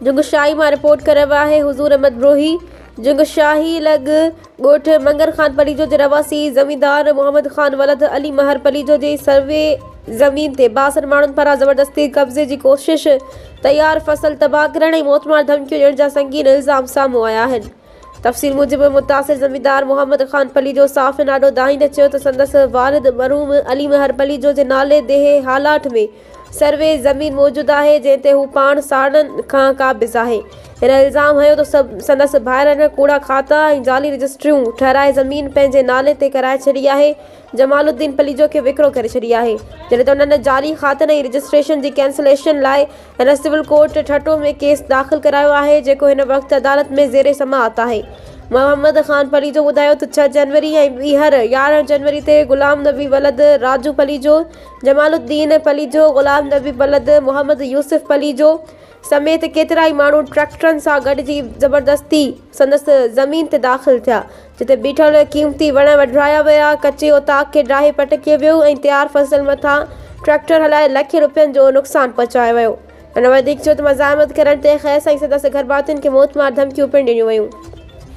جنگشاهي مان رپورٽ ڪري رهيو آهي حضور احمد بروهي جنگشاهي لڳ ڳوٺ منگر خان پليجو جي رهواسي زميندار محمد خان ولد علي مهر پليجو جي سروي زمين تي بااثر ماڻهن پاران زبردستي قبضي جي ڪوشش، تيار فصل تباهه ڪرڻ ۽ موتمار ڌمڪيون ڏيڻ جا سنگين الزام سامهون آيا آهن. تفصيل موجب متاثر زميندار محمد خان پليجو صحافين آڏو دانهيندي چيو ته سندس والد مرحوم علي مهر پليجو جي نالي ديهه هالاٺ ۾ سروي زمين موجود آهي جنهن تي هو پاڻ سالن کان قابض آهي. هن الزام هنيو ته سندس ڀائرن ڪوڙا کاتا ۽ جعلي رجسٽريون ٺهرائي زمين پنهنجي نالي تي ڪرائي ڇڏي آهي جمال الدين پليجو کي وڪرو ڪري ڇڏي آهي جڏهن ته انهن جعلي کاتن ۽ رجسٽريشن جي ڪينسليشن لاء هن سول ڪورٽ ٺٽو ۾ ڪيس داخل ڪرايو آهي جيڪو هن وقت عدالت ۾ زير سماعت آهي. محمد خان پليجو ٻڌايو ته ڇهه جنوري ۽ ٻيهر 11 جنوري تي غلام نبي ولد راجو پليجو، جمال الدين پليجو، غلام نبي ولد محمد يوسف پليجو سميت ڪيترائي ماڻهو ٽريڪٽرن سان گڏجي زبردستي سندس زمين تي داخل ٿيا جتي بيٺل قيمتي وڻ وڍرايا ويا، ڪچي اوطاق کي ڊاهي پٽ ڪيو ويو ۽ تيار فصل مٿان ٽريڪٽر هلائي لکين روپين جو نقصان پهچايو ويو. هن وڌيڪ چيو ته مزاحمت ڪرڻ تي کيس ۽ سندس گهرڀاتين کي موتمار ڌمڪيون پڻ ڏنيون ويون.